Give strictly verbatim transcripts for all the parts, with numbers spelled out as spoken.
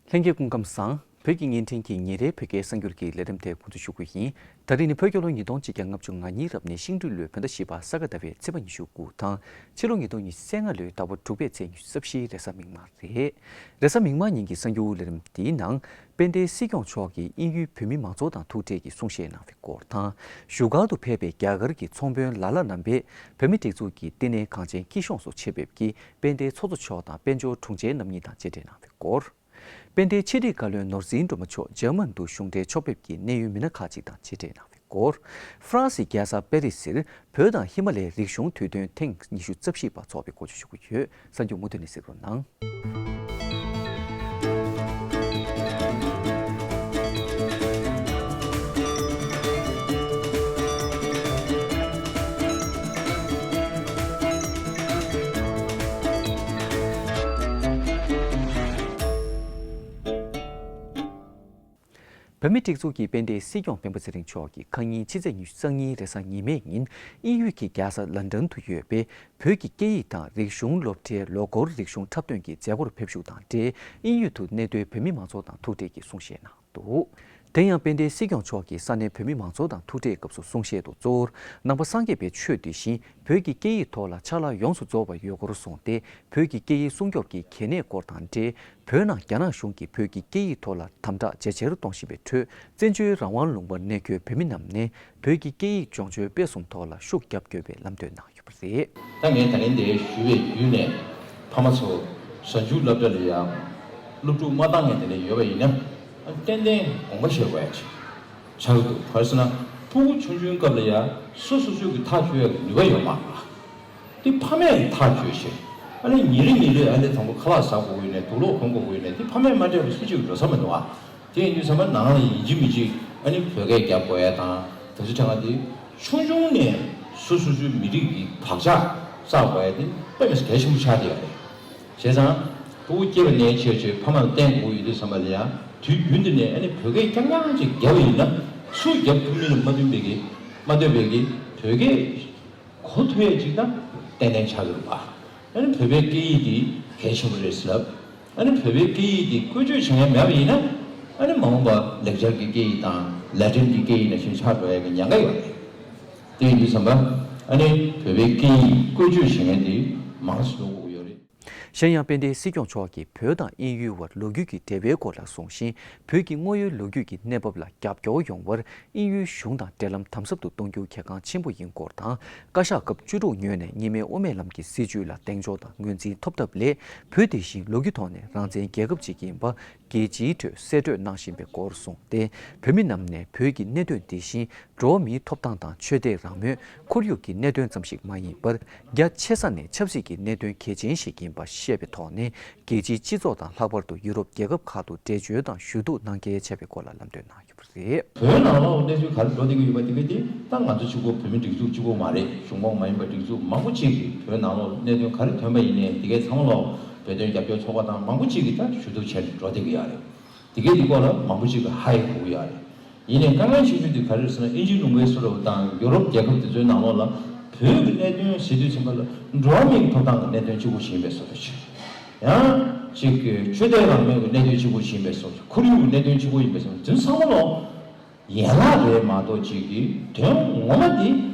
ལྷན་རྒྱས་སྐུ་ཁམས་བཟང་། བོད་ཀྱི་བརྙན་འཕྲིན་གྱི་ཉིན་རེའི་བོད་སྐད་གསར་འགྱུར་གྱི་ལས་རིམ་དེ་འགོ་འཛུགས་ཞུ་རྒྱུ་ཡིན། ད་རིང་ནི་བོད་རྒྱལ་ལོ་ཉིས་སྟོང་གཅིག་བརྒྱ་ལྔ་བཅུ་ང་གཉིས་རབ་གནས་ཤིང་སྦྲུལ་ལོའི་བོད་ཟླ་བཞི་པ་ས་ག་ཟླ་བའི་ཚེས་པ་ཉི་ཤུ་དགུ་དང་། ཕྱི་ལོ་ཉིས་སྟོང་ཉི་ཤུ་རྩ་ལྔ་ལོའི་ཟླ་བ་དྲུག་པའི་ཚེས་ཉི་ཤུ་རྩ་བཞིའི་རེས་གཟའ་མིག་དམར་རེད། རེས་གཟའ་མིག་དམར་ཉིན་གྱི་གསར་འགྱུར་ལས་རིམ་འདིའི་ནང་། དཔལ་ལྡན་སྲིད་སྐྱོང་མཆོག་གིས་དབྱིན་ཡུལ་བོད་མི་མང་ཚོགས་དང་ཐུག་འཕྲད་ཀྱིས་གསུང་བཤད་གནང་བའི་སྐོར་དང་། བཞུགས་སྒར་དུ་ཕེབས་པའི་རྒྱ་གར་གྱི་ཚོང་དཔོན་ལ་ལ་རྣམ་པས་བོད་མིའི་སྒྲིག་འཛུགས་ཀྱི་བསྟི་གནས་གངས་ཅན་སྐྱིད་གཤོངས་སུ་ཆེད་ཕེབས་ཀྱིས་དཔལ་ལྡན་ཚོགས་གཙོ་མཆོག་དང་དཔལ་འབྱོར་དྲུང་ཆེ་རྣམ་གཉིས་དང་མཇལ་འཕྲད་གནང་བའི་སྐོར། དཔལ་ལྡན་ཕྱི་དྲིལ་བཀའ་བློན་ནོར་འཛིན་སྒྲོལ་མ་མཆོག་འཇར་མན་དུ་གཞུང་འབྲེལ་ཕྱོགས་ཕེབས་ཀྱིས་གནད་ཡོད་མི་སྣ་ཁག་ཅིག་དང་མཇལ་འཕྲད་གནང་བའི་སྐོར། ཧྥ་རན་སིའི་རྒྱལ་ས་པེ་རི་སིར་བོད་དང་ཧི་མ་ལའི་རིག་གཞུང་དུས་སྟོན་ཐེངས་ཉི་ཤུ་རྩ་བཞི་པ་འཚོགས་པའི་སྐོར་བཅས་ཞུ་རྒྱུ་ཡོད། གསར་འགྱུར་མུ་མཐུད་ནས་གཟིགས་རོགས་གནང་། བོད་མིའི་སྒྲིག་འཛུགས་ཀྱི་དཔལ་ལྡན་སྲིད་སྐྱོང་སྤེན་པ་ཚེ་རིང་མཆོག་གིས་ཁ་ཉིན་ཕྱི་ཚེས་ཉི་ཤུ་རྩ་གཉིས་རེས་གཟའ་ཉི་མའི་ཉིན་དབྱིན་ཡུལ་གྱི་རྒྱལ་ས་ལན་ཀྲན་དུ་ཡོད་པའི་བོད་ཀྱི་སྐད་ཡིག་དང་རིག་གཞུང་སློབ་གྲྭའི་ལོ་འཁོར་རིག་གཞུང་འཁྲབ་སྟོན་གྱི་མཛད་སྒོར་ཕེབས་ཞུགས་དང་འབྲེལ་དབྱིན་ཡུལ་དུ་གནས་སྡོད་བོད་མི་མང་ཚོགས་དང་ཐུག་འཕྲད་ཀྱིས་གསུང་བཤད་གནང་འདུག། དེ་ཡང་དཔལ་ལྡན་སྲིད་སྐྱོང་མཆོག་གིས་ས་གནས་བོད་མི་མང་ཚོགས་དང་ཐུག་འཕྲད་སྐབས་སུ་གསུང་བཤད་དུ་གཙོ་བོར་ནང་པ་སངས་རྒྱས་པའི་ཆོས་འདི་བཞིན་བོད་ཀྱི་སྐད་ཡིག་ཐོག་ལ་ཕྱག་ལས་ཡོངས་སུ་རྫོགས་པ་ཡོད་སྐོར་གསུངས་ཏེ། བོད་ཀྱི་སྐད་ཡིག་སྲུང་སྐྱོབ་ཀྱི་གལ་གནད་སྐོར་དང་འབྲེལ། བོད་ནང་རྒྱ་ནག་གཞུང་གིས་བོད་ཀྱི་སྐད་ཡིག་ཐོག་ལ་དམ་དྲག་ཇེ་ཆེར་གཏོང་བཞིན་པའི་ཁྲོད། བཙན་བྱོལ་རང་དབང་ལུང་པར་གནས་འཁོད་བོད་མི་རྣམས་ནས་བོད་ཀྱི་སྐད་ཡིག་སྦྱོང་སྤྱོད་སྤེལ་གསུམ་ཐོག་ལ་ཤུགས་རྒྱབ་དགོས་པའི་ལམ་སྟོན་གནང་ཡོད་པ་རེད། ད་ངས་ད་ལན་དེ་ཞུས་པའི་བརྒྱུད་ནས་ཕ་མ་ཚོ་གཟའ་མཇུག་སློབ་གྲྭ་ལ་ཡང་སློབ་ཕྲུག་མ་བཏང་མཁན་དེ་འདྲ་ཡོད་པ་ཡིན་ན། ཏན་ཏན་དགོངས་པ་བཞེས་དགོས་ཡ་ཆགས་འདུག། ག་རེ་ཟེར་ན། ཕྲུ་གུ་ཆུང་ཆུང་སྐབས་ལ་ཡང་སོ་སོ་སོ་གི་ཐག་གཅོད་ཡག་གི་ནུས་པ་ཡོད་མ་རེད། དེ་ཕ་མས་ཐག་གཅོད་བྱས། ཨ་ནི་ཉིན་རེ་ཉིན་རེ་ཨ་ནི་དང་པོ་ཁ་ལག་ཟ་དགོས་ཀྱི་ཡོད་ནས། དུག་ལོག་གོན་དགོས་ཀྱི་ཡོད་ནས། དེ་ཕ་མས་མ་སྤྲད་པ་སུ་གཅིག་འགྲོ་ས་མི་འདུག་ཨ། དེ་ཡིན་དུས་ཙམ་པ་ནང་ལ་ཡིན་གཅིག་མིན་གཅིག་ཨ་ནི་བོད་སྐད་རྒྱབ་དགོས་ཡ་དང་། དེ་ཚོ་ཆ་ཚང་དེ་ཆུང་ཆུང་ནས་སོ་སོ་སོའི་མི་རིགས་ཀྱི་བག་ཆགས་བསགས་དགོས་ཡ་དེ་དཔེ་མི་སྲིད་གལ་ཆེན་པོ་ཆགས་བསྡད་ཡོད་རེད། བྱས་ཙང་། ཕྲུ་གུ་སྐྱེས་པ་ནས་བྱས་བྱས་ཕ་མ་ལ་བརྟེན་དགོས་ཡོད་དུས་ཙམ་པ་ལ་ཡང་དུས་རྒྱུན་དུ་ནས་ཨ་ནི་བོད་སྐད་རྐྱང་རྐྱང་ཅིག་བརྒྱབ་པ་ཡིན་ན། སུ་རྒྱབ་ཐུབ་མིན་ལ་མ་ལྟོས་པའི་གི། མ་ལྟོས་པའི་གི་བོད་སྐད་གོ་ཐུབ་ཡས་ཅིག་ད་ཏན་ཏན་ཆགས་ཀྱི་རེད་པ། ཨ་ནི་བོད་པའི་སྐད་ཡིག་འདི་གལ་ཆེན་པོ་རེད་ཟེར་ལབ། ཨ་ནི་བོད་པའི་སྐད་ཡིག་འདི་བཀོལ་སྤྱོད་བྱེད་མཁན་མེད་པ་ཡིན་ན། ཨ་ནི་མ་འོངས་པ་ལེགས་སྦྱར་གྱི་སྐད་ཡིག་དང་ལེ་ཏིན་གྱི་སྐད་ཡིག་ནང་བཞིན་ཆགས་འགྲོ་ཡས་ཀྱི་ཉེན་ཁ་ཡོད་རེད། དེ་ཡིན་དུས་ཙམ་པ། ཨ་ནི་བོད་པའི་སྐད་ཡིག་བཀོལ་སྤྱོད་བྱེད་མཁན་དེ་མང་སུ་འགྲོ་དགོས་ཀྱི་ཡོད་རེད། གཞན་ཡང་དཔལ་ལྡན་སྲིད་སྐྱོང་མཆོག་གིས་བོད་དང་དབྱིན་ཡུལ་བར་ལོ་རྒྱུས་ཀྱི་འབྲེལ་བའི་སྐོར་ལ་གསུངས་ཤིང་། བོད་ཀྱི་དངོས་ཡོད་ལོ་རྒྱུས་ཀྱི་གནས་བབ་ལ་རྒྱབ་སྐྱོར་ཡོང་བར་དབྱིན་ཡུལ་གཞུང་དང་འབྲེལ་ལམ་དམ་ཟབ་ཏུ་གཏོང་རྒྱུ་གལ་འགངས་ཆེན་པོ་ཡིན་སྐོར་དང་། བཀའ་ཤག་སྐབས་བཅུ་དྲུག་ཉོས་ནས་གཉིས་སྨན་དབུ་མའི་ལམ་གྱི་སྲིད་བྱུས་ལ་གདེང་འཇོག་དང་ངོས་འཛིན་ཐོབ་ཐབས་སླད། བོད་དེ་བཞིན་ལོ་རྒྱུས་ཐོག་ནས་རང་བཙན་རྒྱལ་ཁབ་ཅིག་ཡིན་པ་རྒྱལ་སྤྱིའི་ཁྲོད་གསལ་སྤྲོད་གནང་བཞིན་པའི་སྐོར་གསུངས་ཏེ། བོད་མི་རྣམས་ནས་བོད་ཀྱི་གནད་དོན་དེ་བཞིན་འགྲོ་བ་མིའི་ཐོབ་ཐང་དང་ཆོས་དད་རང་མོས། ཁོར་ཡུག་གི་གནད་དོན་ཙམ་ཞིག་མ་ཡིན་པར། རྒྱ་ཆེ་ས་ནས་ཆབ་སྲིད་ཀྱི་གནད་དོན་གལ་ཆེན་ཞིག་ཡིན་པ་ཤེས་པའི་ཐོག་ནས། རྒྱལ་སྤྱིའི་སྤྱི་ཚོགས་དང་ལྷག་པར་དུ་ཡུ་རོབ་རྒྱལ་ཁབ་ཁག་ཏུ་འགྲེལ་བརྗོད་དང་ཞུ་གཏུག་གནང་གལ་ཆེ་བའི་སྐོར་ལ་ལམ་སྟོན་གནང་ཡོད་པ་རེད། བོད་ནང་ལོགས་གནས་ཚུལ་ག་རེ་འགྲོ་བསྡད་ཀྱི་ཡོད་པ་དེ་ག་དེ་ད་ང་ཚོ་གཅིག་པོ། བོད་མི་སྒྲིག་འཛུགས་གཅིག་པོ་མ་རེད། གཞུང་འབངས་མ་ཡིན་པ་སྒྲིག་འཛུགས་མང་པོ་གཅིག་གིས་བོད་ནང་ལོགས་གནད་དོན་ག་རེ་ཐོན་པ་ཡིན་ནའི་དེ་གའི་ཚང་མ་ལོགས་བོད་དོན་རྒྱབ་སྐྱོར་ཚོགས་པ་དང་མང་པོ་གཅིག་གིས་ད་ཞུ་གཏུག་བྱས་ནས་འགྲོ་བསྡད་ཀྱི་ཡོད་རེད། དེ་གའི་དེ་སྐོར་ལ་མང་པོ་གཅིག་གིས་ཧ་ཡང་གོ་གི་ཡོད་རེད། ཡིན་ནའི་དཀའ་ངལ་ཆེ་ཤོས་དེ་ག་རེ་རེད་ཟེར་ན། དབྱིན་ཇིའི་ལུང་པའི་བཟོ་འདྲ་བོ་དང་ཡོ་རོབ་རྒྱལ་ཁབ་དེ་ཚོའི་ནང་ལོགས་ལ་བོད་ཀྱི་གནད་དོན་ཟེར་དུས་ཙམ་པ་ལ་འགྲོ་བ་མིའི་ཐོབ་ཐང་གི་གནད་དོན་གཅིག་པོ་ཞིག་ཡིན་པའི་བཟོ་འདྲ་ཅིག། ཡང་ཅིག་གི་ཆོས་དད་རང་མོས་ཀྱི་གནད་དོན་གཅིག་པོ་ཞིག་ཡིན་པའི་བཟོ་འདྲ། ཁོར་ཡུག་གི་གནད་དོན་གཅིག་པོ་ཡིན་པའི་བཟོ་འདྲ། དེ་ཚང་མ་ལོགས་ཡན་ལག་རེད་མ་གཏོགས་ཅིག་གི་དོན་ངོ་མ་དེ་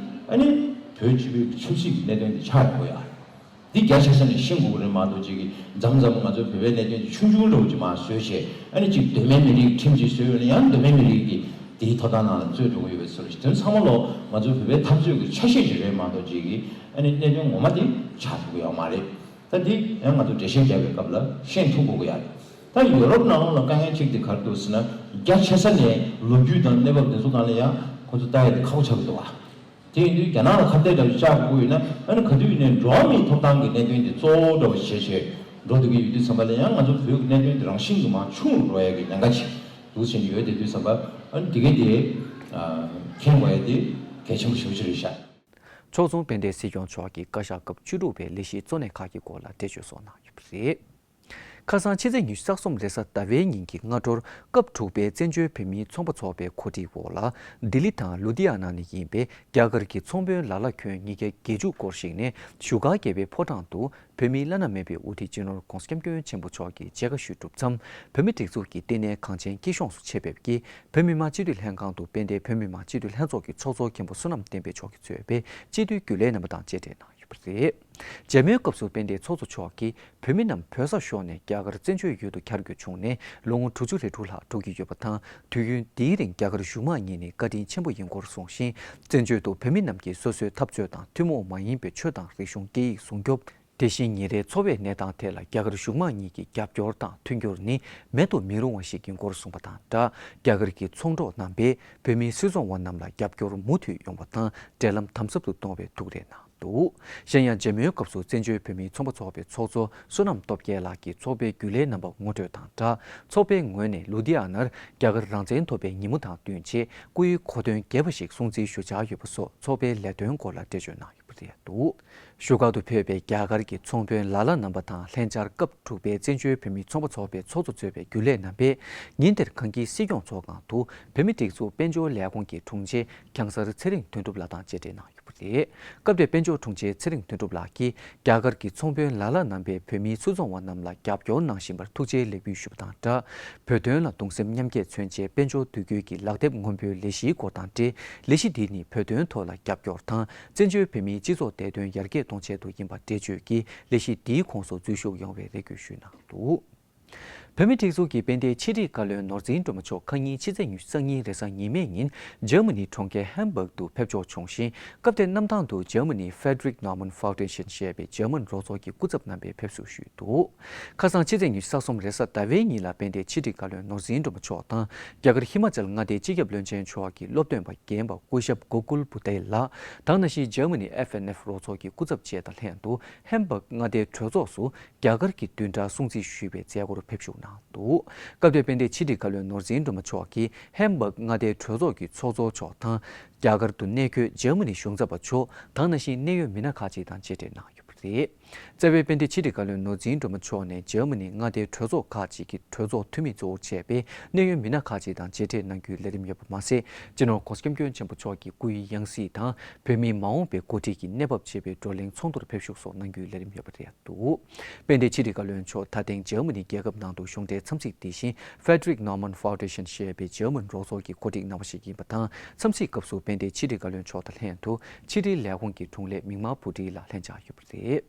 ཨ་ནི་བོད་སྤྱི་པའི་ཆབ་སྲིད་ཀྱི་གནད་དོན་དེ་ཆགས་ཡོང་གི་ཡོད་རེད། འདི་རྒྱ་ཆེ་ས་ནས་ཤེས་དགོས་ཀྱི་རེད་མ་གཏོགས་ཅིག་གིས་མཚམས་མཚམས་ང་ཚོའི་བོད་པའི་གནད་དོན་དེ་ཆུང་ཆུང་འདྲ་བོ་ཅིག་མར་བཟོས་བྱས། ཨ་ནི་ཅིག་གདོད་མའི་མི་རིགས་ཁྲིམས་ཅིག་བཟོས་ཡོད་ན་ཡང་གདོད་མའི་མི་རིགས་ཀྱི་དེའི་ཐོབ་ཐང་ནང་ལ་རྩོད་འགྲོ་གི་ཡོད་པའི་བཟོ་འདྲ་ཞིག། དེ་ཚང་མ་ལོགས་ང་ཚོའི་བོད་པའི་འཐབ་རྩོད་ཀྱི་ཆ་ཤས་ཅིག་རེད་མ་གཏོགས་ཅིག་གིས་ཨ་ནི་གནད་དོན་ངོ་མ་དེ་ཆགས་ཐུབ་ཀྱི་ཡོད་མ་རེད། ད་འདི་ཡང་ང་ཚོ་འགྲེལ་བཤད་རྒྱག་པའི་སྐབས་ལ་ཤེས་ཐུབ་དགོས་ཀྱི་ཡོད་རེད། ད་ཡོ་རོབ་ནང་ལོགས་ལ་དཀའ་ངལ་གཅིག་དེ་ག་རེ་འདུག་ཟེར་ན། རྒྱ་ཆེ་ས་ནས་ལོ་རྒྱུས་དང་གནས་བབ་དེ་ཚོ་སྒང་ལ་ཡང་ཁོ་ཚོ་ལྟ་ཡ་དེ་ཁག་པོ་ཆགས་ཀྱི་འདུག་བ། དེ་ཡིན་དུས་རྒྱ་ནག་ལ་ཁ་གཏད་འདྲ་བོ་བཅག་དགོས་ཡོད་ན། ཨ་ནི་ག་དུས་ཡིན་ནའི་འགྲོ་བ་མིའི་ཐོབ་ཐང་གི་གནད་དོན་དེ་གཙོ་བོ་འདྲ་བོ་བྱས་བྱས་འགྲོ་སྡོད་ཀྱི་ཡོད་དུས་ཙམ་པ་ལ་ཡང་ང་ཚོ་བོད་ཀྱི་གནད་དོན་དེ་རང་བཞིན་གྱིས་མར་ཆུང་རུ་འགྲོ་ཡ་གི་ཉེན་ཁ་ཅིག་འདུག་བྱས་ནས་ཡོད་དེ་དུས་ཙམ་པ། ཨ་ནི་དེ་གའི་དེ་མཁྱེན་དགོས་ཡ་དེ་གལ་ཆེན་པོ་ཞེ་པོ་ཅིག་རེད་ཤག། ཕྱོགས་མཚུངས་དཔལ་ལྡན་སྲིད་སྐྱོང་མཆོག་གིས་བཀའ་ཤག་སྐབས་བཅུ་དྲུག་པའི་ལས་གཞིའི་གཙོ་གནད་ཁག་གི་སྐོར་ལ་འགྲེལ་བརྗོད་སོགས་གནང་ཡོད་པ་རེད། ཁ་སང་ཕྱི་ཚེས་ཉི་ཤུ་རྩ་གསུམ་རེས་གཟའ་ཟླ་བའི་ཉིན་གྱི་སྔ་དྲོར་སྐབས་དྲུག་པའི་བཙན་བྱོལ་བོད་མིའི་ཚོང་པ་ཚོགས་པའི་གོ་སྒྲིག་འོག་ལ་ལྡི་ལི་དང་ལུ་དྷི་ཡ་ན་ནས་ཡིན་པའི་རྒྱ་གར་གྱི་ཚོང་དཔོན་ལ་ལ་ཁྱོན་ཉིས་བརྒྱ་བརྒྱད་ཅུ་སྐོར་ཞིག་ནས་བཞུགས་སྒར་རྒྱལ་བའི་ཕོ་བྲང་དུ་བོད་མིའི་བླ་ན་མེད་པའི་དབུ་ཁྲིད་སྤྱི་ནོར་༧གོང་ས་༧སྐྱབས་མགོན་ཆེན་པོ་མཆོག་གིས་མཇལ་ཁ་ཞུས་གྲུབ་མཚམས། བོད་མིའི་སྒྲིག་འཛུགས་ཀྱི་ལྟེ་གནས་གངས་ཅན་སྐྱིད་གཤོངས་སུ་ཆེད་ཕེབས་ཀྱིས་བོད་མི་མང་སྤྱི་འཐུས་ལྷན་ཁང་དུ་དཔལ་ལྡན་བོད་མི་མང་སྤྱི་འཐུས་ལྷན་ཚོགས་ཀྱི་ཚོགས་གཙོ་མཁན་པོ་བསོད་ནམས་བསྟན་འཕེལ་མཆོག་གིས་གཙོས་པའི་སྤྱི་འཐུས་རྒྱུན་ལས་རྣམ་པ་དང་མཇལ་འཕྲད་གནང་ཡོད་པ་རེད། མཇལ་མོལ་སྐབས་སུ་དཔལ་ལྡན་ཚོགས་གཙོ་མཆོག་གིས་བོད་མི་རྣམས་བོད་ས་ཤོར་ནས་རྒྱ་གར་བཙན་བྱོལ་ཡུལ་དུ་གྱར་རྒྱུ་བྱུང་ནས་ལོ་ངོ་དྲུག་ཅུ་རེ་དྲུག་ལྷག་འགྲོ་གི་ཡོད་པ་དང་། དུས་ཡུན་འདིའི་རིང་རྒྱ་གར་གཞུང་མང་གཉིས་ནས་བཀའ་དྲིན་ཆེན་པོ་ཡིན་སྐོར་གསུངས་ཤིང་། བཙན་བྱོལ་དུ་བོད་མི་རྣམས་ཀྱིས་སོ་སོའི་འཐབ་རྩོད་དང་ཐུན་མོང་མ་ཡིན་པའི་ཆོས་དང་རིག་གཞུང་སྐད་ཡིག་སྲུང་སྐྱོབ། དེ་བཞིན་ཉིན་རེའི་འཚོ་བའི་གནས་སྟངས་ཐད་ལ་རྒྱ་གར་གཞུང་མང་གཉིས་ཀྱི་རྒྱབ་སྐྱོར་དང་མཐུན་འགྱུར་ནི་མེད་དུ་མི་རུང་བ་ཞིག་ཡིན་སྐོར་གསུངས་པ་དང་སྦྲགས། རྒྱ་གར་གྱི་ཚོང་གྲོགས་རྣམ་པས་བོད་མིའི་སིལ་ཚོང་བ་རྣམས་ལ་རྒྱབ་སྐྱོར་མུ་མཐུད་ཡོང་བ་དང་འབྲེལ་ལམ་དམ་ཟབ་ཏུ་གཏོང་བའི་ཐུགས་རེ་གནང་འདུག། གཞན་ཡང་མཇལ་མོལ་སྐབས་སུ་བཙན་བྱོལ་བོད་མིའི་ཚོང་པ་ཚོགས་པའི་ཚོགས་གཙོ་བསོད་ནམས་སྟོབས་རྒྱལ་ལགས་ཀྱིས་ཚོགས་པའི་རྒྱུན་ལས་རྣམ་པ་ངོ་སྤྲོད་དང་སྦྲགས། ཚོགས་པའི་ངོས་ནས་ལུ་དྷི་ཡ་ནར་རྒྱ་གར་རང་བཙན་ཐོབ་པའི་ཉིན་མོ་དང་བསྟུན་ཆེད་སྐུའི་གོ་སྟོན་རྒྱས་པ་ཞིག་སྲུང་བརྩི་ཞུ་འཆར་ཡོད་པ་སོགས་ཚོགས་པའི་ལས་དོན་སྐོར་ལ་འགྲེལ་བརྗོད་གནང་ཡོད་པ་རེད་འདུག། བཞུགས་སྒར་དུ་ཕེབས་པའི་རྒྱ་གར་གྱི་ཚོང་དཔོན་ལ་ལ་རྣམ་པ་དང་ལྷན་བཅར་སྐབས་དྲུག་པའི་བཙན་བྱོལ་བོད་མིའི་ཚོང་པ་ཚོགས་པའི་ཚོགས་གཙོ་གཙོས་པའི་རྒྱུན་ལས་རྣམ་པས་ཉིན་དེར་གངས་སྐྱིད་སྲིད་སྐྱོང་ཚོགས་ཁང་དུ་བོད་མིའི་སྒྲིག་འཛུགས་དཔལ་འབྱོར་ལས་ཁུངས་ཀྱི་དྲུང་ཆེ་ཁྱང་གསར་ཚེ་རིང་དོན་གྲུབ་ལགས་དང་མཇལ་འཕྲད་གནང་ཡོད་པ་རེད། སྐབས་དེར་དཔལ་འབྱོར་དྲུང་ཆེ་ཚེ་རིང་དོན་གྲུབ་ལགས་ཀྱིས་རྒྱ་གར་གྱི་ཚོང་དཔོན་ལ་ལ་རྣམ་པས་བོད་མིའི་སིལ་ཚོང་བ་རྣམས་ལ་རྒྱབ་སྐྱོར་གནང་བཞིན་པར་ཐུགས་རྗེ་ལེགས་འབུལ་ཞུས་པ་དང་སྦྲགས། བོད་དོན་ལ་གདུང་སེམས་མཉམ་སྐྱེད་མཚོན་ཆེད་དཔལ་འབྱོར་འདུ་འགོད་ཀྱི་ལག་དེབ་སྔོན་པོའི་ལས་གཞིའི་སྐོར་དང་འབྲེལ། ལས་གཞི་འདི་ནི་བོད་དོན་ཐོག་ལ་རྒྱབ་སྐྱོར་དང་བཙན་བྱོལ་བོད་མིའི་སྤྱི་ཚོགས་བདེ་དོན་ཡར་རྒྱས་གཏོང་ཆེད་དུ་ཡིན་པ་འགྲེལ་བརྗོད་ཀྱིས་ལས་གཞི་འདིའི་ཁོངས་སུ་འཛུལ་ཞུགས་ཡོང་བའི་རེ་སྐུལ་ཞུས་གནང་འདུག། བོད་མིའི་སྒྲིག་འཛུགས་ཀྱི་དཔལ་ལྡན་ཕྱི་དྲིལ་བཀའ་བློན་ནོར་འཛིན་སྒྲོལ་མ་མཆོག་ཁ་ཉིན་ཕྱི་ཚེས་ཉི་ཤུ་རྩ་གཉིས་རེས་གཟའ་ཉི་མའི་ཉིན་འཇར་མ་ནི་གྲོང་ཁྱེར་ཧེམ་བྷག་ཏུ་ཕེབས་འབྱོར་བྱུང་ཞིང་། སྐབས་དེར་གནམ་ཐང་དུ་འཇར་མ་ནི་Friedrich Naumann Foundation ཞེས་པའི་འཇར་མན་རོགས་ཚོགས་ཀྱི་སྐུ་ཚབ་རྣམ་པས་ཕེབས་བསུ་ཞུས་འདུག། ཁ་སང་ཕྱི་ཚེས་ཉི་ཤུ་རྩ་གསུམ་རེས་གཟའ་ཟླ་བའི་ཉིན་ལ་དཔལ་ལྡན་ཕྱི་དྲིལ་བཀའ་བློན་ནོར་འཛིན་སྒྲོལ་མ་མཆོག་དང་རྒྱ་གར་ཧི་མ་ཅལ་མངའ་སྡེའི་སྤྱི་ཁྱབ་བློན་ཆེན་མཆོག་གི་སློབ་སྟོན་པ་རྒན་པ་སྐུ་ཞབས་གོ་ཀུལ་བུ་ཏེལ་ལགས་དང་། ནང་བཞིན་འཇར་མ་ནི་F N F རོགས་ཚོགས་ཀྱི་སྐུ་ཚབ་བཅས་དང་ལྷན་དུ་ཧེམ་བྷག་མངའ་སྡེའི་གྲོས་ཚོགས་སུ་རྒྱ་གར་གྱི་བདུན་ཕྲག་སྲུང་བརྩི་ཞུས་པའི་མཛད་སྒོར་ཕེབས་ཞུགས་གནང་འདུག། སྐབས་དེར་དཔལ་ལྡན་ཕྱི་དྲིལ་བཀའ་བློན་ནོར་འཛིན་སྒྲོལ་མ་མཆོག་གིས་ཧེམ་བྷག་མངའ་སྡེའི་གྲོས་ཚོགས་ཀྱི་ཚོགས་གཙོ་མཆོག་དང་། རྒྱ་གར་དུ་གནས་འཁོད་འཇར་མ་ནི་གཞུང་ཚབ་པ་མཆོག་དང་། ནང་བཞིན་གནད་ཡོད་མི་སྣ་ཁག་ཅིག་དང་མཇལ་འཕྲད་གནང་ཡོད་པ་རེད། རྩ་བའི་དཔལ་ལྡན་ཕྱི་དྲིལ་བཀའ་བློན་ནོར་འཛིན་སྒྲོལ་མ་མཆོག་ནས་འཇར་མ་ནི་མངའ་སྡེའི་གྲོས་ཚོགས་ཁག་ཅིག་གི་གྲོས་ཚོགས་འཐུས་མི་གཙོ་བོར་བྱས་པའི་གནད་ཡོད་མི་སྣ་ཁག་ཅིག་དང་མཇལ་འཕྲད་གནང་རྒྱུའི་ལས་རིམ་ཡོད་པ་མ་ཟད། སྤྱི་ནོར་༧གོང་ས་༧སྐྱབས་མགོན་ཆེན་པོ་མཆོག་གི་སྐུའི་ཡང་སྲིད་དང་། བོད་མིའི་མ་འོངས་པའི་འགོ་ཁྲིད་ཀྱི་གནས་བབ་ཅེས་པའི་བགྲོ་གླེང་ཚོགས་འདུར་ཕེབས་བཞུགས་སོགས་གནང་རྒྱུའི་ལས་རིམ་ཡོད་པ་རེད་འདུག། དཔལ་ལྡན་ཕྱི་དྲིལ་བཀའ་བློན་མཆོག་ད་ཐེངས་འཇར་མ་ནི་རྒྱལ་ཁབ་ནང་དུ་གཞུང་འབྲེལ་འཚམས་གཟིགས་འདི་བཞིན་Friedrich Naumann Foundation ཞེས་པའི་འཇར་མན་རོགས་ཚོགས་ཀྱིས་གོ་སྒྲིག་གནང་བ་ཞིག་ཡིན་པ་དང་། འཚམས་གཟིགས་སྐབས་སུ་དཔལ་ལྡན་ཕྱི་དྲིལ་བཀའ་བློན་མཆོག་དང་ལྷན་དུ་ཕྱི་དྲིལ་ལས་ཁུངས་ཀྱི་དྲུང་ལས་མིག་དམར་བུ་ཁྲིད་ལགས་ལྷན་བཅར་ཡོད་པ་རེད།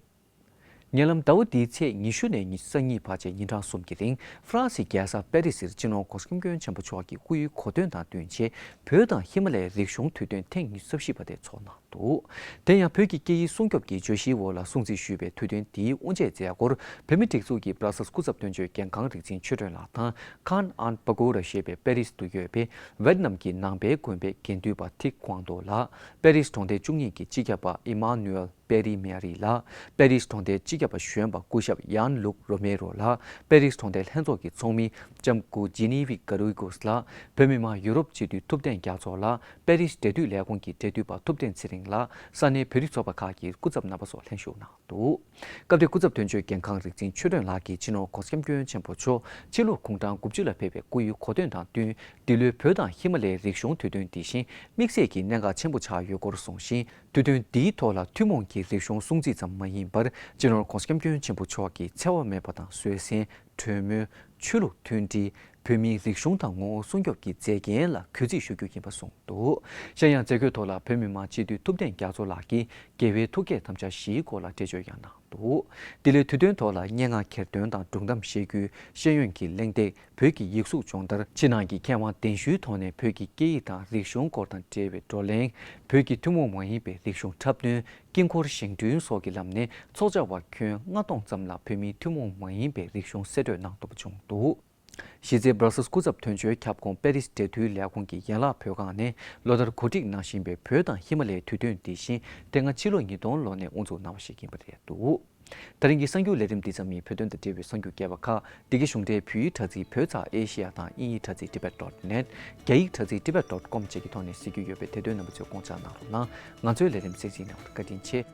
ཉེ་ལམ་ཟླ་བ་འདིའི་ཚེས་ཉི་ཤུ་ནས་ཉི་ཤུ་རྩ་གཉིས་བར་བཅས་ཉིན་གྲངས་གསུམ་གྱི་རིང་ཧྥ་རན་སིའི་རྒྱལ་ས་པེ་རི་སིར་སྤྱི་ནོར་༧གོང་ས་༧སྐྱབས་མགོན་ཆེན་པོ་མཆོག་གི་སྐུའི་གོ་སྟོན་དང་བསྟུན་ཆེད་བོད་དང་ཧི་མ་ལ་ཡའི་རིག་གཞུང་དུས་སྟོན་ཐེངས་ཉི་ཤུ་རྩ་བཞི་པ་དེ་ཚོགས་གནང་འདུག། དེ་ཡང་བོད་ཀྱི་སྐད་ཡིག་སྲུང་སྐྱོབ་ཀྱི་བརྗོད་གཞིའི་འོག་ལ་སྲུང་བརྩི་ཞུས་པའི་དུས་སྟོན་འདིའི་དབུ་འབྱེད་མཛད་སྒོར་བོད་མིའི་སྒྲིག་འཛུགས་ཀྱི་སྦྲ་སེལ་སི་སྐུ་ཚབ་དོན་གཅོད་རྒན་ཁང་རིག་འཛིན་ཆོས་སྒྲོན་ལགས་དང་། Can An Pagoda ཞེས་པའི་པེ་རིས་དུ་ཡོད་པའི་ཝེད་ནམ་གྱི་ནང་པའི་དགོན་པའི་དགེ་འདུན་པ་ཐིག་ཀོང་ཏོ་ལགས། པེ་རིས་གྲོང་སྡེ་བཅུ་གཉིས་ཀྱི་སྤྱི་ཁྱབ་པ་ཨི་མ་ནུ་ཨེལ་པེ་རི་མེ་རི་ལགས། པེ་རིས་གྲོང་སྡེའི་སྤྱི་ཁྱབ་པ་གཞོན་པ་སྐུ་ཞབས་ཡན་ལུག་རོ་མེ་རོ་ལགས། པེ་རིས་གྲོང་སྡེའི་ལྷན་ཚོགས་ཀྱི་ཚོགས་མི་ལྕམ་སྐུ་ཇི་ནི་ཝི་ག་རུའི་གོས་ལགས། བོད་མི་མང་ཡུ་རོབ་སྤྱི་འཐུས་ཐུབ་བསྟན་རྒྱ་མཚོ་ལགས། པེ་རིས་འབྲེལ་མཐུད་ལས་ཁུངས་ཀྱི་འབྲེལ་མཐུད་པ་ཐུབ་བསྟན་ཚེ་རིང་ལགས། ས་གནས་བོད་རིགས་ཚོགས་པ་ཁག་གི་སྐུ་ཚབ་རྣམ་པ་སོགས་ལྷན་ཞུགས་གནང་འདུག། སྐབས་དེར་སྐུ་ཚབ་དོན་གཅོད་རྒན་ཁང་རིག་འཛིན་ཆོས་སྒྲོན་ལགས་ཀྱིས་སྤྱི་ནོར་༧གོང་ས་༧སྐྱབས་མགོན་ཆེན་པོ་མཆོག་ཕྱི་ལོ་དགུང་གྲངས་དགུ་བཅུ་ལ་ཕེབས་པའི་སྐུ་ཡི་གོ་སྟོན་དང་བསྟུན། འདི་ལོའི་བོད་དང་ཧི་མ་ལ་ཡའི་རིག་གཞུང་དུས་སྟོན་འདི་བཞིན་དམིགས་བསལ་གྱི་གནད་འགག་ཆེན་པོ་ཆགས་ཡོད་སྐོར་གསུངས་ཤིང་། དུས་སྟོན་འདིའི་ཐོག་ལ་ཐུན་མོང་གི་རིག་གཞུང་སྲུང་བརྩི་ཙམ་མ་ཡིན་པར། སྤྱི་ནོར་༧གོང་ས་༧སྐྱབས་མགོན་ཆེན་པོ་མཆོག་གིས་འཚེ་བ་མེད་པ་དང་བཟོད་བསྲན། གྲོས་མོལ། ཆོས་ལུགས་མཐུན་སྒྲིལ། བོད་མིའི་རིག་གཞུང་དང་ངོ་བོ་སྲུང་སྐྱོབ་ཀྱི་མཛད་འགན་ལ་གུས་བརྩི་ཞུ་རྒྱུ་ཡིན་པ་གསུངས་འདུག། གཞན་ཡང་མཛད་སྒོའི་ཐོག་ལ་བོད་མི་མང་སྤྱི་འཐུས་ཐུབ་བསྟན་རྒྱ་མཚོ་ལགས་ཀྱིས་རྒྱལ་བའི་ཐུགས་བསྐྱེད་དམ་བཅའ་བཞིའི་སྐོར་ལ་འགྲེལ་བརྗོད་ཡང་གནང་འདུག། འདི་ལོའི་དུས་སྟོན་ཐོག་ལ་སྙན་ངག་གྱེར་འདོན་དང་སྒྲུང་གཏམ་བཤད་རྒྱུན། ཤེས་ཡོན་གྱི་གླེང་སྟེགས། བོད་ཀྱི་ཡིག་གཟུགས་སྦྱོང་བརྡར། ཕྱི་ནང་གི་མཁས་དབང་གདན་ཞུའི་ཐོག་ནས་བོད་ཀྱི་སྐད་ཡིག་དང་རིག་གཞུང་སྐོར་དང་འབྲེལ་བའི་བགྲོ་གླེང་། བོད་ཀྱི་ཐུན་མོང་མ་ཡིན་པའི་རིག་གཞུང་འཁྲབ་སྟོན། དཀྱིལ་འཁོར་བཞེངས་སྐྲུན་སོགས་ཀྱི་ལམ་ནས་ཚོགས་བཅར་བ་ཁྱོན་ལྔ་སྟོང་ཙམ་ལ་བོད་མིའི་ཐུན་མོང་མ་ཡིན་པའི་རིག་གཞུང་གསེད་བཀྲོལ་གནང་ཐུབ་པ་བྱུང་འདུག། གཞི་རྩའི་སྦྲ་སེལ་སི་སྐུ་ཚབ་དོན་གཅོད་ཁྱབ་ཁོངས་པེ་རིས་འབྲེལ་མཐུད་ལས་ཁུངས་ཀྱི་ཡན་ལག་བོད་ཁང་ནས་ལོ་ལྟར་གོ་སྒྲིག་གནང་བཞིན་པའི་བོད་དང་ཧི་མ་ལ་ཡའི་དུས་སྟོན་འདི་བཞིན་དེ་སྔ་ཕྱི་ལོ་ཉིས་སྟོང་ལོ་ནས་དབུ་འཛུགས་གནང་བ་ཞིག་ཡིན་པ་རེད་འདུག། ད་རིང་གི་གསར་འགྱུར་ལས་རིམ་འདི་ཙམ་ཡིན། བོད་དོན་དང་འབྲེལ་བའི་གསར་འགྱུར་རྒྱས་པ་ཁག་འདི་གའི་གཞུང་འབྲེལ་བོད་ཡིག་དྲ་ཚིགས་བོད་ཚགས་ཨེ་ཤེ་ཡ་དང་དབྱིན་ཡིག་དྲ་ཚིགས་ཌི་བྷེཊ་ཌོཊ་ནེཊ། རྒྱ་ཡིག་དྲ་ཚིགས་ཌི་བྷེཊ་ཌོཊ་ཀོམ་བཅས་ཀྱི་ཐོག་ནས་གཟིགས་རྒྱུ་ཡོད་པས་དེ་དོན་རྣམ་པ་ཚོས་དགོངས་འཇགས་གནང་རོགས་གནང་། ང་ཚོའི་ལས་རིམ་གསན་གཟིགས་གནང་བར་བཀའ་དྲིན་ཆེ།